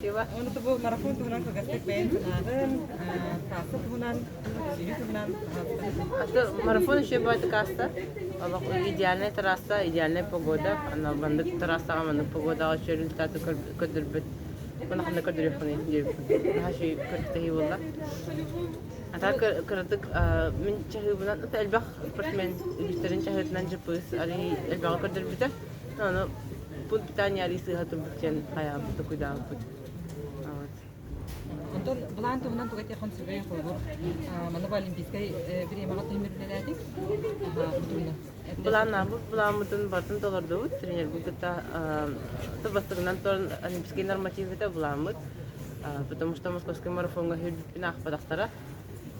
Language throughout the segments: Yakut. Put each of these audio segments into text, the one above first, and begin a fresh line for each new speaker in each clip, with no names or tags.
Ону бу марафон туһунан кылгастык бэйэҥ санааҕын, трасса туһунан, сүүрүү туһунан.
Марафон еще бывает касса. Идеальная трасса, идеальная погода. Ана маннык трассаҕа маннык погодаҕа үчүгэй результаты көрдөрбүт. Манаханна көрдөрүөххүнүй диэбиппин. Наһаа үчүгэй күрэхтэһии буолла. А так кыратык мин чаһыыбынан элбэх спортсмен үгүстэрин чаһыытынан дьыппыыс арый элбэҕи көрдөрбүтэ. Ону пункт питания арый сыыһа турбут диэн хайаабыт токуйдаабыппыт. Вот.
Онтон былаан туһунан туга этиэххин сөбүй холобур манна бу олимпийскай бириэмэҕэ түһүмүрдэлээтик
Былааннаабыт былааммытын барытын толордубут. Тренербин кытта бастакынан туран олимпийский норматив этэ былааммыт. Потому что московский марафоҥҥа сүүрбүппүн аахпатахтара.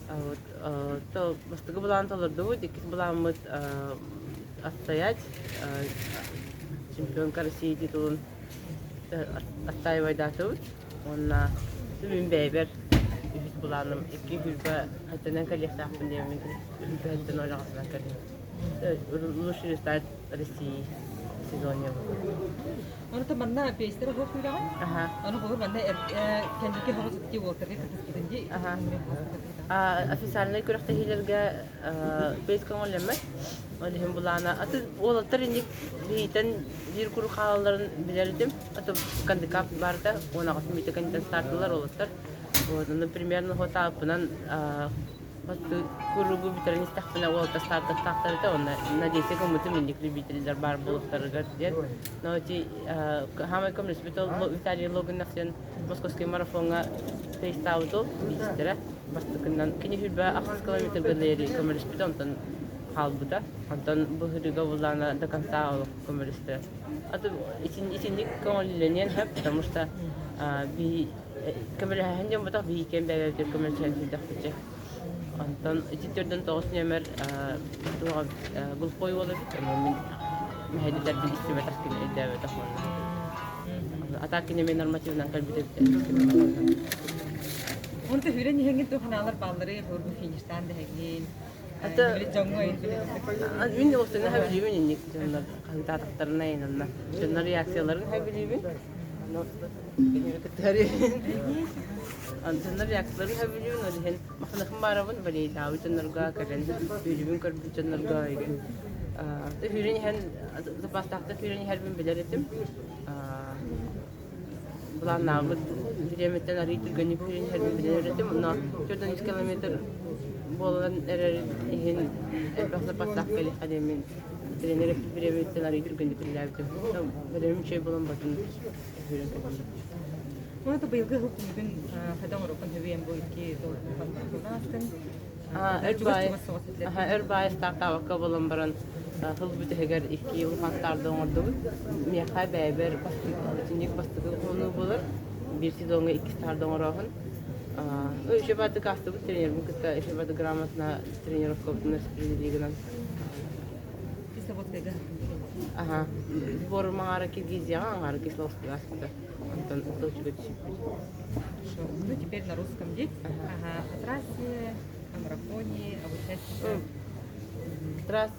Вот, бастакы былаан толордубут, иккис былааммыт отстоять чемпионка России титулун отстаивайдаатыбыт. Уонна мин бэйэбэр үһүс былааным икки сүүрбэ сэттэнэн кэлиэхтээхпин диэммин сүүрбэ сэттэн ойоҕосунан кэллим. Лучший результат России сезоне
Ону манна пейстер оһох күүрэҕин. Ону холур манна кэнники хоҕус ити уолтарга кытыспытын дии.
Официальнай күрэхтэһиилэргэ пейс көҥүллэммэт. Ол иһин былаана аты уолаттар инник биһийтэн биир куру хаалалларын билэр этим. Аты кандикап барда 18 мүтэ кэнниттэн стартылар уолаттар. Вот, ну, примерно хотааппынан куругу бүтэрэн истэхпинэ уолаттар стартаттаахтар этэ уонна надеюсь гыммытым инник любителлэр баар буолуохтарыгар диэн. Но эти хаамай көмөлөспүт ол Виталий Логинов диэн московский марафоҥҥа пейстаабыт ол биистэрэ бастакынан кини сүүрбэ ахсыс километрга диэри көмөлөспүтэ онтон хаалбыта. Онтон быһырыга буллаана до конца олох көмөлөстө. А то итинник көҥүллэниэн сөп, потому что көмөлөһөн диэн ботох биһикэн бэйэбитигэр көмөлөһөн сылдьахпытча. Онтон ити төрдөн тоҕус нүөмэр туоҕа глухой уол эбит, ону мин мэһэйдэтэрбин истибэтэх кини өйдөөбөтөх уонна. А так кини эмиэ нормативынан кэлбит эбит.
Онто хүрэн иһэҥҥин туох анаалар баалларый, холобур фиништаан дэһэҥҥин, дьоҥҥо
Мин уопсайынан сөбүлүүбүн инник дьоннор хаһыытаатахтарына инанна дьоннор реакцияларын сөбүлүүбүн. Дьоннор реакцияларын сөбүлүүбүн, ол иһин махтаныхым баарабын болейтаабыт дьоннорго кэлэн үөрүүбүн көрбүт дьоннорго сүүрэн иһэн запастаахтык сүүрэн иһэрбин билэр этим. Былааннаабыт бириэмэттэн арыый түргэнник сүүрэн иһэрбин билэр этим. Онно 4 километр буолан эрэр иһин элбэх запастаах кэлиэххэ диэммин тренер эппит бириэмэттэн арыый түргэнник үлэлээбитим. Бэлэмим үчүгэй буолан батын сүүрэн кэлбитим.
Уонна быйылгы сыл түмүгүн хайдах оҥоруоххун сөбүй бу икки астын
Өр баайы стартаабакка буолан баран сыл бүтэһигэр икки улахан старды оҥордубут. Миэхэ бэйэбэр итинник бастакы хонуу буолар. Биир сезоҥҥа икки старды оҥорооһун. Үчүгэй баайдык аастыбыт тренербин кытта үчүгэй баайдык грамотно тренировкабытын распределили гынан.
Кисловодскайга
Аха. Сборум аҥаара Киргизияҕа, аҥаара Кисловодскайга ааспыта. Онтон Сочига түсүппүт.
Хорошо. Ну, теперь на русском дить. Ага. О трассе, о марафоне, об участниках.
Трасса.